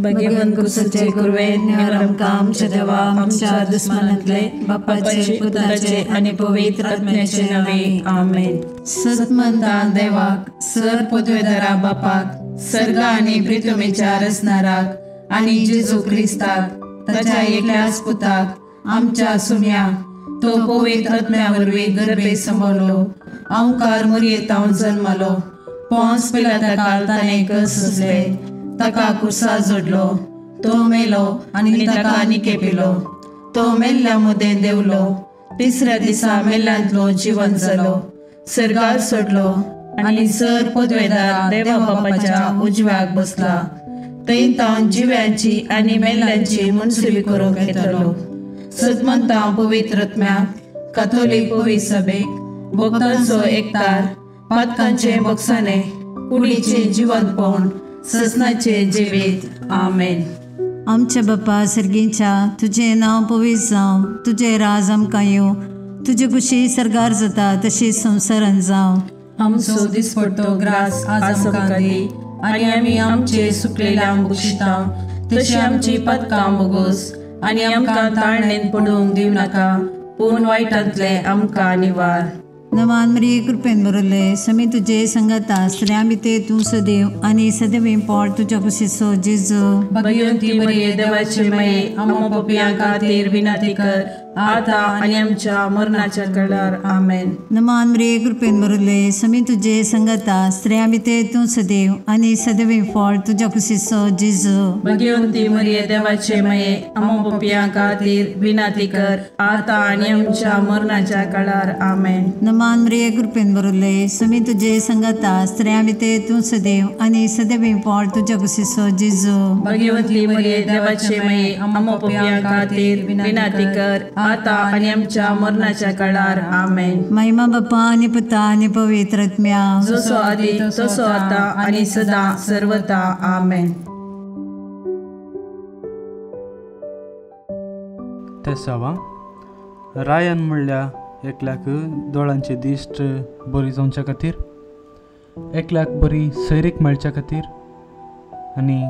भगवंत कुसाचे कुरवे निवार आमकां आमच्या देवा आमच्या दुस्मानांतले बापाचे पुताचे आनी पवित्र आत्म्याचे नावे आमेन। सतमंता देवाक सर पदवेदारा बापाक सर्गा आनी प्रितमेच्या रचणाराक आनी जेजू क्रिस्ताक ताच्या एकल्याच पुताक आमच्या सुम्या तो पवित्र आत्म्या वरवीं गर्भे सांबाळलो अंकार मुरयेतावन जन्मलो पोंस पिलाता काल ताणें कस सोंसले ताका कुर्सा जोडलो तो मेलो आनी ताका निकेपिलो तो मेल्ल्या मदें देंवलो तिसऱ्या दिसा मेल्ल्यांतलो जिवन जालो सर्गार सोडलो आनी सर पदवेदार देवा बापाच्या उजव्याक बसला थंय तावन जिव्यांची आनी मेल्ल्यांची मनसुबी करूंक येतलो। सदमंता पवित्र आत्म्याक काथोलीक पवित्र सभेक भक्तांचो एकतार पातकांचे बक्षाने कुडीचे जिवंतपण ससनाचे जिवीत आमेन। आमच्या बापा सर्गीच्या तुजें नांव पवित्र जावं, तुजें राज आमकां येवं, तुजे कुशी सर्गार जाता तशी संवसारान जावं। आमचो दिसपडतो ग्रास आज आमकां दी आनी आमी आमचे सुकलेल्या बक्षिता तशी आमची पातकां बोगोस आनी आमकां ताळणेन पडूंक दिवं नाका पूण वायटांतले आमकां निवार। नमान मरिये कृपेन भरले समी तुजे संगता स्त्रियां भितर तूं सदैव आनी सदैव पोट तुज्या कुशीचो जेजू। भगवंती मरिये देवाचे माये आमकां पापयां खातीर विनंती कर आता आनी आमच्या मरणाच्या वेळार आमेन। नमान मरिये कृपेन भरले समी तुजे संगता स्त्रियां भितर तूं सदैव आनी सदैव पोट तुज्या कुशीचो जेजू। भगवंती मरिये देवाचे माये आमकां पापयां खातीर विनंती कर आता आनी आमच्या मरणाच्या वेळार आमेन। नमान मरिये कृपेन भरले समी तुजे संगता स्त्रियां भितर तूं सदैव आनी सदैव पोट तुज्या कुशीचो जेजू। भगवंती मरिये देवाचे माये आमकां पापयां खातीर विनंती कर आता आनी आमच्या मरणाच्या काळार आमेन। महिमा बापा आनी पुता आनी पवित्र आत्म्या जसो आदी तसो आता आनी सदा सर्वता आमेन। तेसावा रायन म्हणल्यार एकल्याक दोळ्यांची दिश्ट बरी जावच्या खातीर, एकल्याक बरी सैरीक मेळच्या खातीर आनी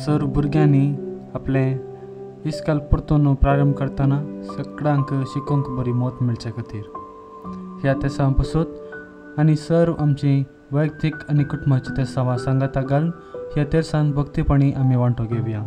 सर्व भुरग्यांनी आपलें इस्काल परतून प्रारंभ करतना सगळ्यांक शिकोवंक बरी मत मेळच्या खातीर ह्या तेसांव पसत आनी सर्व आमची वैयक्तीक आनी कुटुंबाची तेसांवां सांगाता घालून ह्या तेसान भक्तीपणी आमी वांटो घेवया।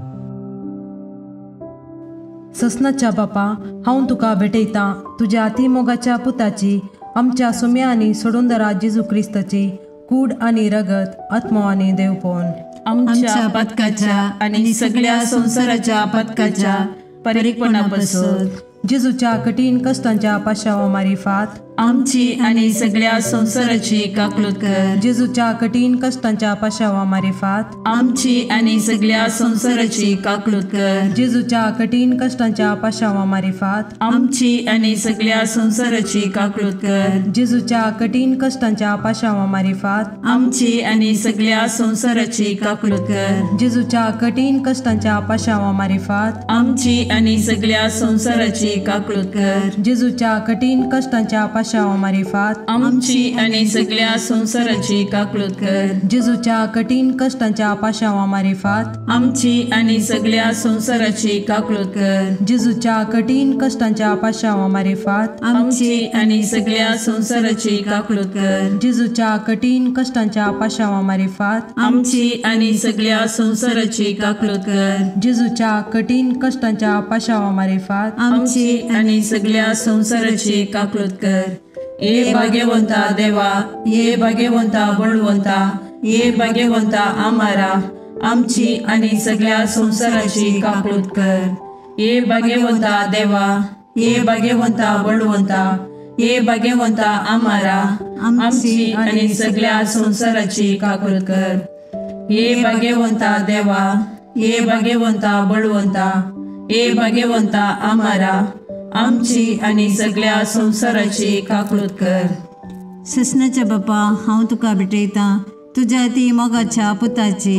ससनाच्या बापा हांव तुका भेटयतां तुज्या अतिमोगाच्या पुताची आमच्या सुम्या आनी सोडूनदारा जेजू क्रिस्ताची कूड आनी रगत आत्मो आनी देवपण आमच्या पथकाच्या आनी सगळ्या संवसाराच्या पथकाच्या परीकपणापासून जेजूच्या कठीण कष्टांच्या पाशावा मारिफात आमची आनी सगळ्या संवसाराची काकलूत कर। जेजूच्या कठीण कष्टांच्या पाशावा मारिफात आमची आनी सगळ्या संवसाराची काकलूत कर। जेजूच्या कठीण कष्टांच्या पाशावा मारिफात आमची आनी सगळ्या संवसाराची काकलूत कर। जेजूच्या कठीण कष्टांच्या पाशावा मारिफात आमची आनी सगळ्या संवसाराची काकलूत कर। जेजूच्या कठीण कष्टांच्या पाशावा मारिफात आमची आनी सगळ्या संवसाराची काकलूत कर। जेजूच्या कठीण कष्टांच्या पाशावा मारिफात आमची आनी सगळ्या संवसाराची काकलूत कर। जेजूच्या कठीण कष्टांच्या पाशावा मारिफात आमची आनी सगळ्या संवसाराची काकलूत कर। जेजूच्या कठीण कष्टांच्या पाशावा मारिफात आमची आनी सगळ्या संवसाराची काकलूत कर। जेजूच्या कठीण कष्टांच्या पाशावा मारिफात आमची आनी सगळ्या संवसाराची काकलूत कर। जेजूच्या कठीण कष्टांच्या पाशावा मारिफात आमची आनी सगळ्या संवसाराची काकलूत कर। ये भाग्यवंता देवा, ये भाग्यवंता बळवंता, ये भाग्यवंता आमारा आमची आनी सगळ्या संवसाराची काकलूत कर। ये भाग्यवंता देवा, ये भाग्यवंता बळवंता, ये भाग्यवंता आमारा आमची आनी सगळ्या संवसाराची काकलूत कर। ये भाग्यवंता देवा, ये भाग्यवंता बळवंता, ये भाग्यवंता आमारा आमची आनी सगळ्या संवसाराची काकलूत कर। ससनाच्या बापा हांव तुका भेटयतां तुज्या ती मोगाच्या पुताची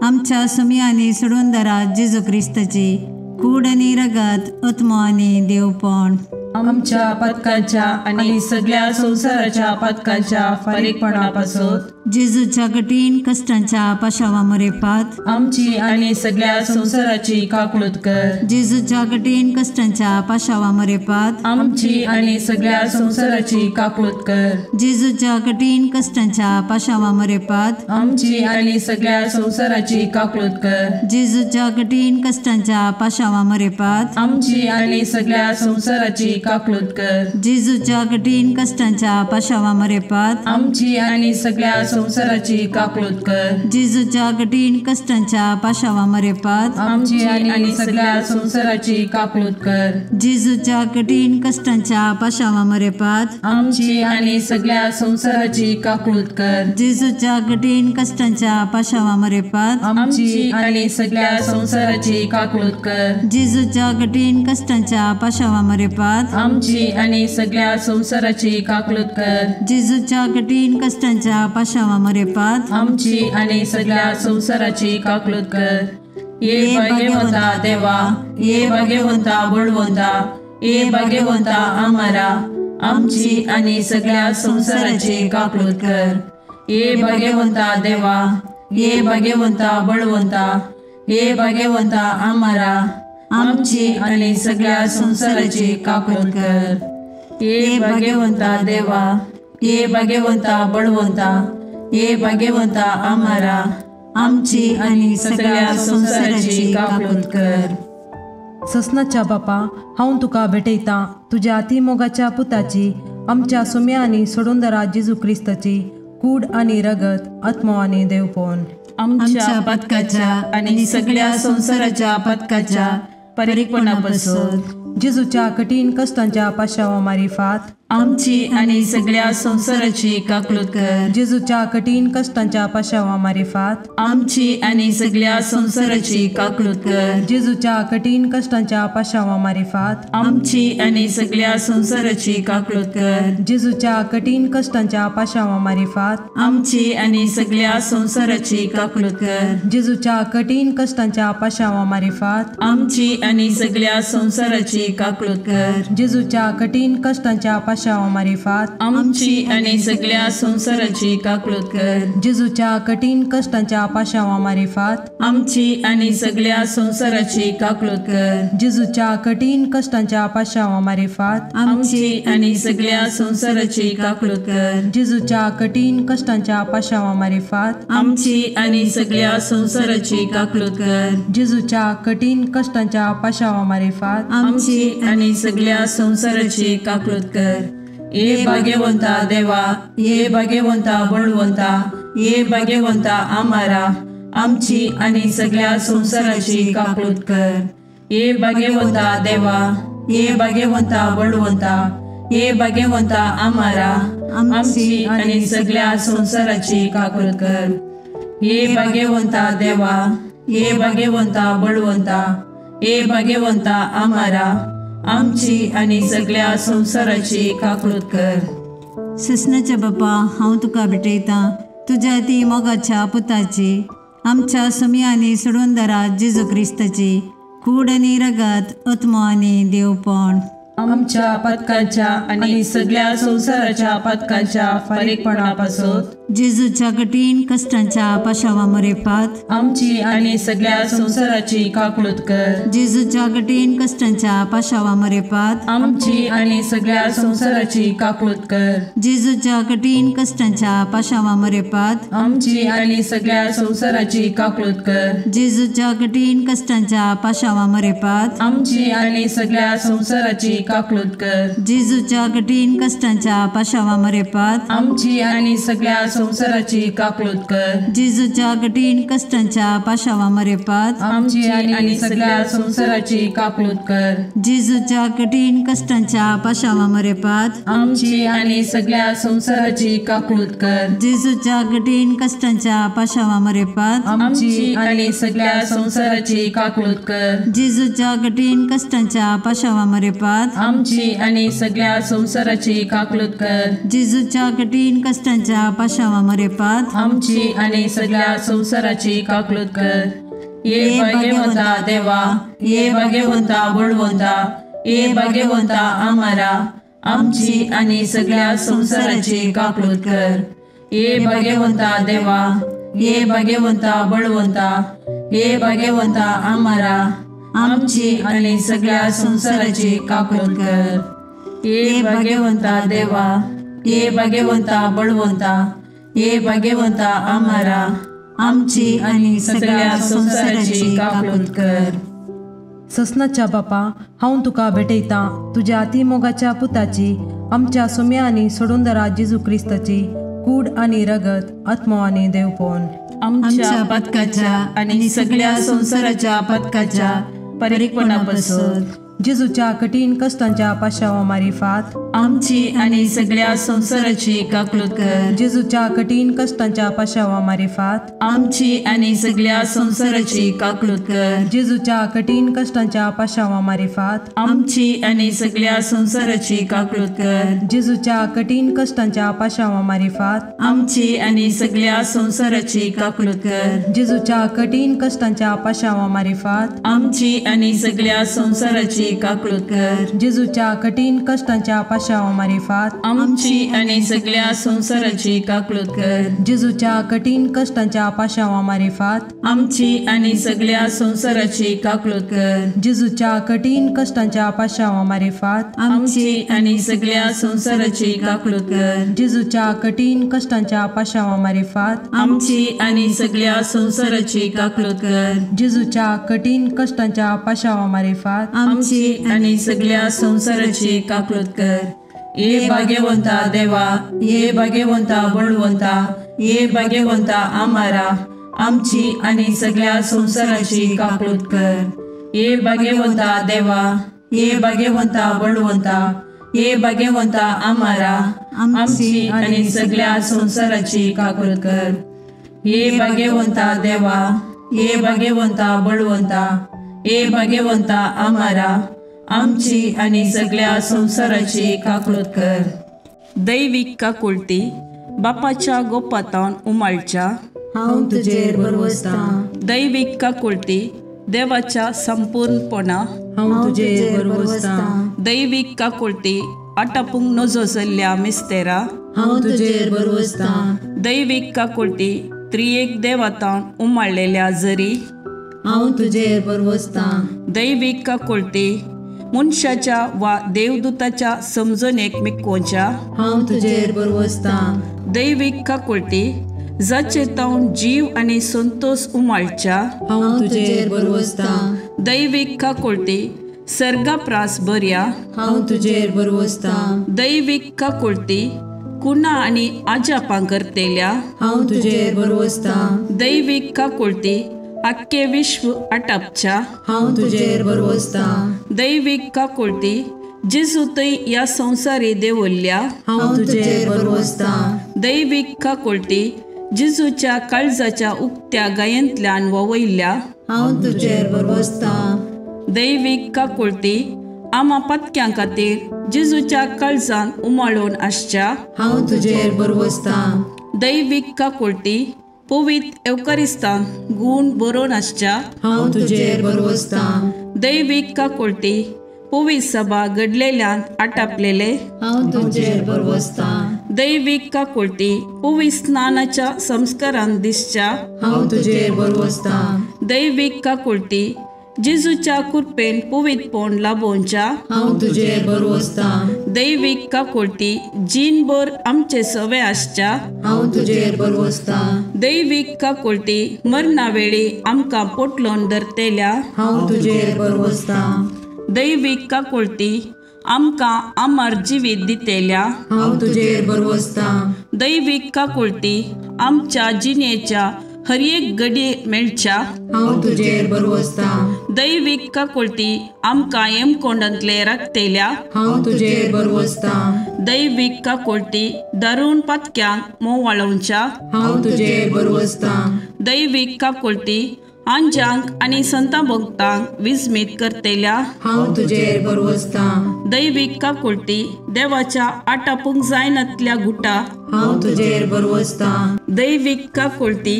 आमच्या सुमी आनी सोडूनदारा जेजू क्रिस्ताची कूड आनी रगत आत्मो आनी देवपण आमच्या पथकाच्या आनी सगळ्या संवसाराच्या पथकाच्या फारीकपणापासून जेजूच्या कठीण कश्टांच्या पाशावा मरेपात आमची आनी सगळ्या संवसाराची काकळूत कर। जेजूच्या कठीण कश्टांच्या पाशावा मरेपात आमची आनी सगळ्या संवसाराची काकळूत कर। जेजूच्या कठीण कश्टांच्या पाशावा मरेपात आमची आनी सगळ्या संवसाराची काकळूत कर। जेजूच्या कठीण कश्टांच्या पाशावा मरेपात आमची आनी सगळ्या संवसाराची काकळूत कर। जेजूच्या कठीण कश्टांच्या पाशावा मरेपात आमची आनी सगळ्या संवसाराची काकळूत कर। जेजूच्या कठीण कश्टांच्या पाशावा मरेपात आमची आनी सगळ्या संवसाराची काकळूत कर। जेजूच्या कठीण कश्टांच्या पाशावा मरेपात आमची आनी सगळ्या संवसाराची काकळूत कर। जेजूच्या कठीण कश्टांच्या पाशावा मरेपात आमची आनी सगळ्या संवसाराची काकळूत कर। जेजूच्या कठीण कश्टांच्या पाशावा मरेपात आमची आनी सगळ्या संवसाराची काकळूत कर। जेजूच्या कठीण कश्टांच्या पाशावा मरेपात आमची आनी सगळ्या संवसाराची काकळूत कर। ये भाग्यवंता देवा, ये भाग्यवंता बळवंता, ये भाग्यवंता आमारा, आमची आनी सगळ्या संवसाराची काकळूत कर। ये भाग्यवंता देवा, ये भाग्यवंता बळवंता, ये भाग्यवंता आमारा, आमची आनी सगळ्या संवसाराची काकळूत कर। ये भाग्यवंता देवा, ये भाग्यवंता बळवंता, ये भाग्यवंता आमारा, आमची आनी सगळ्या संवसाराची काकळूत कर। ससनाच्या बापा, हांव तुका भेटयतां तुज्या अतिमोगाच्या पुताची, आमच्या सुम्या आनी सोडूंदरा जेजू क्रिस्ताची कूड आनी रगत, आत्मो आनी देवपण आमच्या पातकाच्या आनी सगळ्या संवसाराच्या पातकाच्या परिपणापासून जेजूच्या कठीण कश्टांच्या पाशावा मारिफात आमची आनी सगळ्या संवसाराची काकळूत कर। जेजूच्या कठीण कश्टांच्या पाशावा मारिफात आमची आनी सगळ्या संवसाराची काकळूत कर। जेजूच्या कठीण कश्टांच्या पाशावा मारिफात आमची आनी सगळ्या संवसाराची काकळूत कर। जेजूच्या कठीण कश्टांच्या पाशावा मारिफात आमची आनी सगळ्या संवसाराची काकळूत कर। जेजूच्या कठीण कश्टांच्या पाशावा मारिफात आमची आनी सगळ्या संवसाराची काकळूत कर। जेजूच्या कठीण कश्टांच्या पाशावा मारिफात आमची आनी सगळ्या संवसाराची काकळूत कर। जेजूच्या कठीण कश्टांच्या पाशावा मारिफात आमची आनी सगळ्या संवसाराची काकळूत कर। जेजूच्या कठीण कश्टांच्या पाशावा मारिफात आमची आनी सगळ्या संवसाराची काकळूत कर। जेजूच्या कठीण कश्टांच्या पाशावा मारिफात आमची आनी सगळ्या संवसाराची काकळूत कर। जेजूच्या कठीण कश्टांच्या पाशावा मारिफात आमची आनी सगळ्या संवसाराची काकळूत कर। ये भाग्यवंता देवा, ये भाग्यवंता बळवंता, ये भाग्यवंता आमारा, आमची आनी सगळ्या संवसाराची काकळूत कर। ये भाग्यवंता देवा, ये भाग्यवंता बळवंता, ये भाग्यवंता आमारा, आमची आनी सगळ्या संवसाराची काकळूत कर। ये भाग्यवंता देवा, ये भाग्यवंता बळवंता, ये भाग्यवंता आमारा, आमची आनी सगळ्या संवसाराची काकळूत कर। ससनाच्या बापा, हांव तुका भेटयतां तुज्या ती मोगाच्या पुताची, आमच्या सुम्या आनी सोडूंदरा जेजू क्रिस्ताची कूड आनी रगत, आत्मो आनी देवपण आमच्या पातकाच्या आनी सगळ्या संवसाराच्या पातकाच्या फारीकपणापासून जेजूच्या कठीण कश्टांच्या पाशावा मरेपात आमची आनी सगळ्या संवसाराची काकळूत कर। जेजूच्या कठीण कश्टांच्या पाशावा मरेपात आमची आनी सगळ्या संवसाराची काकळूत कर। जेजूच्या कठीण कश्टांच्या पाशावा मरेपात आमची आनी सगळ्या संवसाराची काकळूत कर। जेजूच्या कठीण कश्टांच्या पाशावा मरेपात आमची आनी सगळ्या संवसाराची काकळूत कर। जेजूच्या कठीण कश्टांच्या पाशावा मरेपात आमची आनी सगळ्या संवसाराची काकळूत कर। जेजूच्या कठीण कश्टांच्या पाशावा मरेपात आमची आनी सगळ्या संवसाराची काकळूत कर। जेजूच्या कठीण कश्टांच्या पाशावा मरेपात आमची आनी सगळ्या संवसाराची काकळूत कर। जेजूच्या कठीण कश्टांच्या पाशावा मरेपात आमची आनी सगळ्या संवसाराची काकळूत कर। जेजूच्या कठीण कश्टांच्या पाशावा मरेपात आमची आनी सगळ्या संवसाराची काकळूत कर। जेजूच्या कठीण कश्टांच्या पाशावा मरेपात आमची आनी सगळ्या संवसाराची काकळूत कर। ये भाग्यवंता देवा, ये भाग्यवंता बळवंता, ये भाग्यवंता आमारा, आमची आनी सगळ्या संवसाराची काकळूत कर। ये भाग्यवंता देवा, ये भाग्यवंता बळवंता, ये भाग्यवंता आमारा, आमची आनी सगळ्या संवसाराची काकूट कर। ये भाग्यवंता देवा, ये भाग्यवंता बळवंता, ये भाग्यवंता आमारा, आमची आनी सगळ्या संवसाराची काकूट कर। ससनाच्या बापा, हांव तुका भेटयतां तुज्या अतिमोगाच्या पुताची, आमच्या सुम्या आनी सोडूनदारा जेजू क्रिस्ताची कूड आनी रगत, आत्मो आनी देवपण आमच्या पथकाच्या आनी सगळ्या संवसाराच्या पथकाच्या परिपणापासून जेजूच्या कठीण कष्टांच्या पाशावा मारिफात आमची आनी सगळ्या संवसाराची काकूट कर। जेजूच्या कठीण कष्टांच्या पाशावा मारिफात आमची आनी सगळ्या संवसाराची काकूट कर। जेजूच्या कठीण कष्टांच्या पाशावा मारिफात आमची आनी सगळ्या संवसाराची काकूट कर। जेजूच्या कठीण कष्टांच्या पाशावा मारिफात आमची आनी सगळ्या संवसाराची काकूट कर। जेजूच्या कठीण कष्टांच्या पाशावा मारिफात आमची आनी सगळ्या संवसाराची काकूट कर। जेजूच्या कठीण कष्टांच्या पाशावा मारिफात आमची आनी सगळ्या संवसाराची काकूट कर। जेजूच्या कठीण कष्टांच्या पाशावा मारिफात आमची आनी सगळ्या संवसाराची काकूट कर। जेजूच्या कठीण कष्टांच्या पाशावा मारिफात आमची आनी सगळ्या संवसाराची काकूट कर। जेजूच्या कठीण कष्टांच्या पाशावा मारिफात आमची आनी सगळ्या संवसाराची काकूट कर। जेजूच्या कठीण कष्टांच्या पाशावा मारिफात आमची आनी सगळ्या संवसाराची काकूट कर। ये भाग्यवंता देवा, ये भाग्यवंता बळवंता, ये भाग्यवंता आमारा, आमची आनी सगळ्या संवसाराची काकूट कर। ये भाग्यवंता देवा, ये भाग्यवंता बळवंता, ये भाग्यवंता आमारा, आमची आनी सगळ्या संवसाराची काकूट कर। ये भाग्यवंता देवा, ये भाग्यवंता बळवंता, ये भाग्यवंता आमारा, आमची आनी सगळ्या संवसाराची काकूट कर। दैवीक काकुळटी बापाच्या गोपातावन उमाळच्या हांव तुजेर भरवसतां। दैवीक काकुळटी देवाच्या संपूर्णपणा हांव तुजेर भरवसतां। दैवीक काकुळटी आटापूंक नजो जाल्ल्या मिस्तेरा हांव तुजेर भरवसतां। दैवीक काकुळटी त्रियेक देवातावन उमाळलेल्या जरी हांव तुजेर भरवसतां। दैवीक काकुळटी मनशाच्या वा देवदूताच्या समजणेक मिकोवच्या हांव तुजेर भरवसतां। दैवीक काकुळटी जाचे तावन जीव आनी संतोष उमाळच्या हांव तुजेर भरवसतां। दैवीक काकुळटी सर्गाप्रास बऱ्या हांव तुजेर भरवसतां। दैवीक काकुळटी कुणा आनी आजापां करतेल्या हांव तुजेर भरवसतां। दैवीक काकुळटी आख्खे विश्व आटापच्या हांव तुजेर भरवसतां। दैवीक काकुळटी जेजू थंय ह्या संवसारी देवल्ल्या हांव तुजेर भरवसतां। दैवीक काकुळटी जेजूच्या काळजाच्या उक्त्या गायेंतल्यान ववयल्ल्या हांव तुजेर भरवसतां। दैवीक काकुळटी आमा पत्क्यां खातीर जेजूच्या काळजान उमाळून आसच्या हांव तुजेर भरवसतां। दैवीक काकुळटी पवित्र एवकारिस्तान गूण बरोवन आसच्या हांव तुजेर भरवसतां। दैवीक काकुळटी पवित्र सभा घडलेल्यान आटापलेले हांव तुजेर भरवसतां। दैवीक काकुळटी पवित्र स्नानाच्या संस्कारान दिसच्या हांव तुजेर भरवसतां। दैवीक काकुळटी जेजूच्या कृपेन पवित्रपण लाभोवच्या हांव तुजेर भरवसतां। दैवीक काकुळटी जीणभर आमचे सवे आसच्या हांव तुजेर भरवसतां। दैवीक काकुळटी मरणा वेळी आमकां पोटलोन धरतेल्या हांव तुजेर भरवसतां। दैवीक काकुळटी आमकां अमर जिवीत दितेल्या हांव तुजेर भरवसतां। दैवीक काकुळटी आमच्या जिणेच्या हर एक घडये मेळच्या हांव तुजेर भरवसतां। दैवीक काकुळटी आमकां हेमकोंडांतले राखतेल्या हांव तुजेर भरवसतां। दैवीक काकुळटी दारुण पातक्यांक मोवाळोवच्या हांव तुजेर भरवसतां। दैवीक काकुळटी आंजांक आनी संतां भक्तांक विस्मीत करतेल्या हांव तुजेर भरवसतां। दैवीक काकुळटी देवाच्या आटापूंक जायनातल्या गुटा हांव तुजेर भरवसतां। दैवीक काकुळटी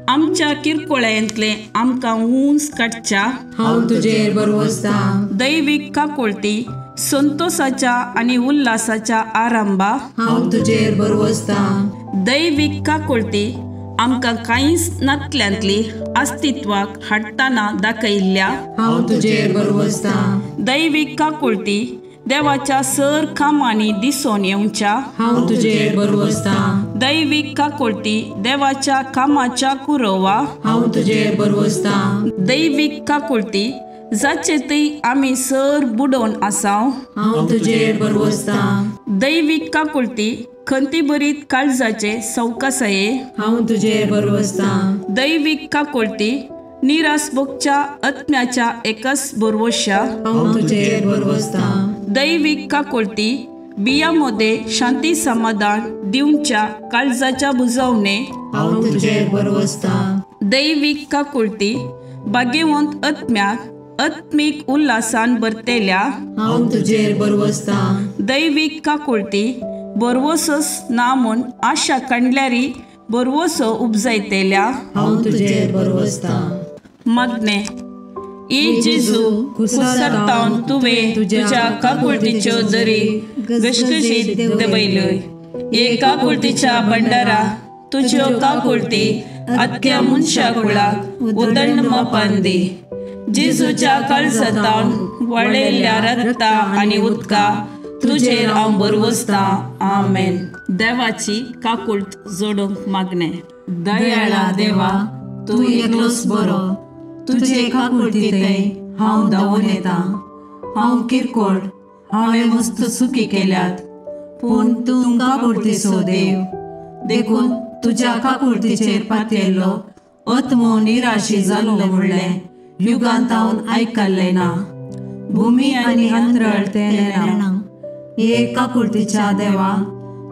आमच्या किरकोळ्यांतले आमकां उंच काडच्या हांव तुजेर भरवसतां। दैवीक काकुळटी संतोषाच्या आनी उल्हासाच्या आरंभा, हांव तुजेर भरवसतां। दैवीक काकुळटी आमकां कांयच नातल्यांतली अस्तित्वाक हाडटना दाखयल्ल्या, हांव तुजेर भरवसतां। दैवीक काकुळटी देवाच्या सर कामांनी दिसून येवच्या, हांव तुजेर भरवसतां। दैवीक काकुळटी देवाच्या कामाच्या कुरवा, हांव तुजेर भरवसतां। दैवीक काकुळटी जाचे थंय आमी सर बुडोवन आसाव, हांव तुजेर भरवसतां। दैवीक काकुळटी खंतीभरीत काळजाचे सवकासाये, हांव तुजेर भरवसतां। दैवीक काकुळटी निराश भोगच्या आत्म्याच्या एकच भरवश्या, हांव तुजेर भरवसतां। दैवीक काकुळटी बिया मध्ये शांती समाधान दिवच्या काळजाच्या बुजवणे, हांव तुजेर भरवसतां। दैवीक काकुळटी भाग्यवंत आत्म्याक आत्मीक उल्हासान भरतेल्या, हांव तुजेर भरवसतां। दैवीक काकुळटी भरवसोच ना म्हूण आशा काडल्यारी भरवसो उपजायतेल्या, हांव तुजेर भरवसतां। मागणें। ए जेजू, कुसरतावन तुवें तुज्या काकुळटीच्यो दरी घसघशीत देंवयल्यो। हे काकुळटीच्या भंडारा तुज्यो काकुळटी आख्या मनशा कुळाक उदंड मापान दी। जेजूच्या काळजांतावन वळयल्ल्या रक्ता आनी उदका तुजेर हांव भरवसतां। आमेन। देवाची काकुळट जोडूंक मागणें। दयाळा देवा, तूं एकलोच बरो, तुजे काकुळटींत हांव धांवून येतां। हांव किरकोळ, हांवें मस्त चुकी केल्यात, पूण तूं काकुळटीचो देव, देखून तुज्या काकुळटीचेर पातयेल्लो आत्मो निराशी जाल्लो म्हणलें युगांत हांव आयकल्लें ना। भुमी आनी अंतरळ तें नेणा। हे काकुळटीच्या देवा,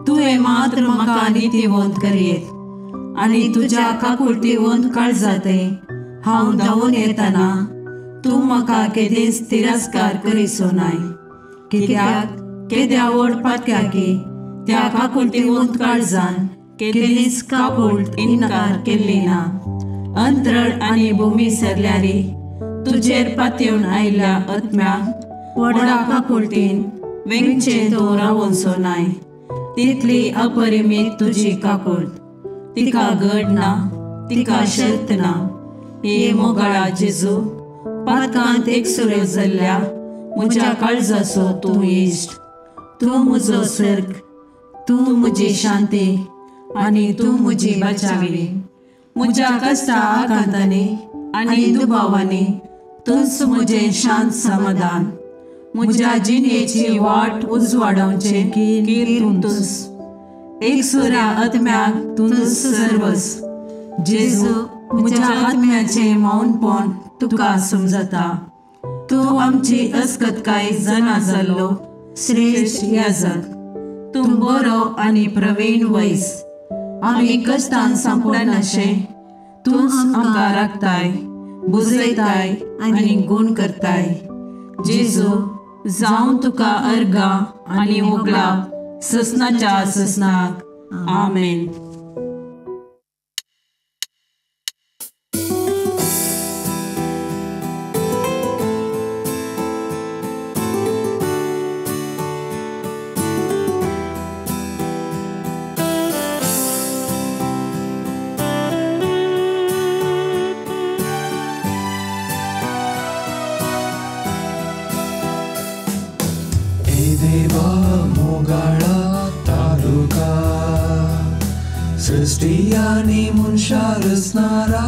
तुवें मात्र म्हाका नितीवंत करयेत आनी तुज्या काकुळटीवंत काळजांत हांव धांवून येतना तूं म्हाका केदींच तिरस्कार करिसो नाय। कित्याक केद्या व्हड पातक्याकी त्या काकुळटीवंत काळजान केदींच काकुळट इन्कार केल्ली ना। अंतरळ आनी भूमी सरल्यारी तुजेर पातयेवन आयिल्ल्या आत्म्याक व्हडा काकुळटीन वेंगचें तूं रावोनसो नाय। तितली अपरिमीत तुजी काकुळट, तिका गड ना, तिका शर्त ना। हे मोगाळा जेजू, पातकांत एकसुरो जाल्ल्या म्हज्या काळजाचो तूं इश्ट, तूं म्हजो सर्ग, तूं म्हजी शांती आनी तूं म्हजी बचावी। म्हज्या कश्टा आकांतांनी आनी दुबावांनी तूंच म्हजें शांत समाधान। म्हज्या जिणेची वाट उजवाडावचें कीर तूंच, एकसुऱ्या आत्म्याक तूंच सर्वस। जेजू, म्हज्या आत्म्याचें मौनपण तुका समजता। तूं आमची अस्कतकाय जाणा जाल्लो श्रेश्ठ याजक, तूं बरो आनी प्रवीण वैस। आमी कश्टान सांपडनाशें तूंच आमकां राखताय, बुजयताय आनी गूण करताय। जेजू, जावं तुका अर्गां आनी होगळाप ससनाच्या ससनाक। आमेन। देवा मोगाळा तारुका, सृष्टी आनी मनशा रचणारा,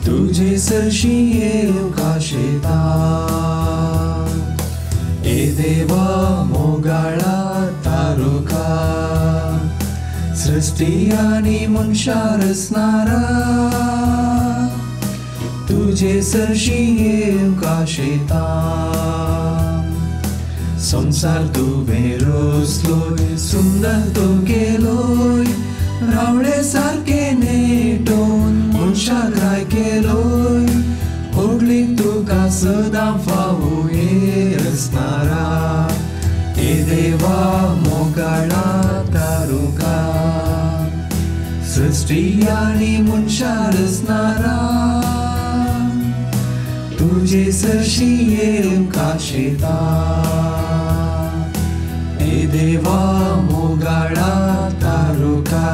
तुजे सरशी येवंक आशेता। ए देवा मोगाळा तारुका, सृष्टी आनी मनशा रचणारा, तुजे सरशी येवंक आशेता। संसार तुवें रचलोय, सुंदर तूं केलोय, रावळे सारकें नेटोवन मनशाक राय केलोय। होगली तुका सदां फावो हे रचणारा, हे देवा मोगाळा तारुका, सृष्टी आनी मनशा रचणारा, तुजे तुजे सरशी येवंक आशेता. ए देवा मोगाळा तारुका,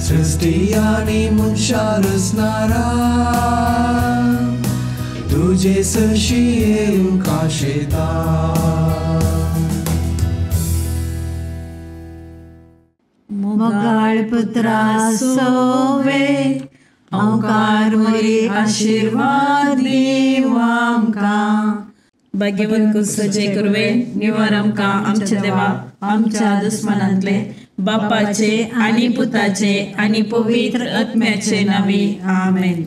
सृष्टी आनी मनशां रचणारा, तुजे सरशी येवंक आशेता. मोगाळ पुत्रा सोवे ओंकार मोरी आशिर्वाद दीव आमकां. भाग्यवंत कुसचे कुरवे निवार आमकां आमच्या देवा आमच्या दुस्मनांतले बापाचे आनी पुताचे आनी पवित्र आत्म्याचे नांवी आमेन.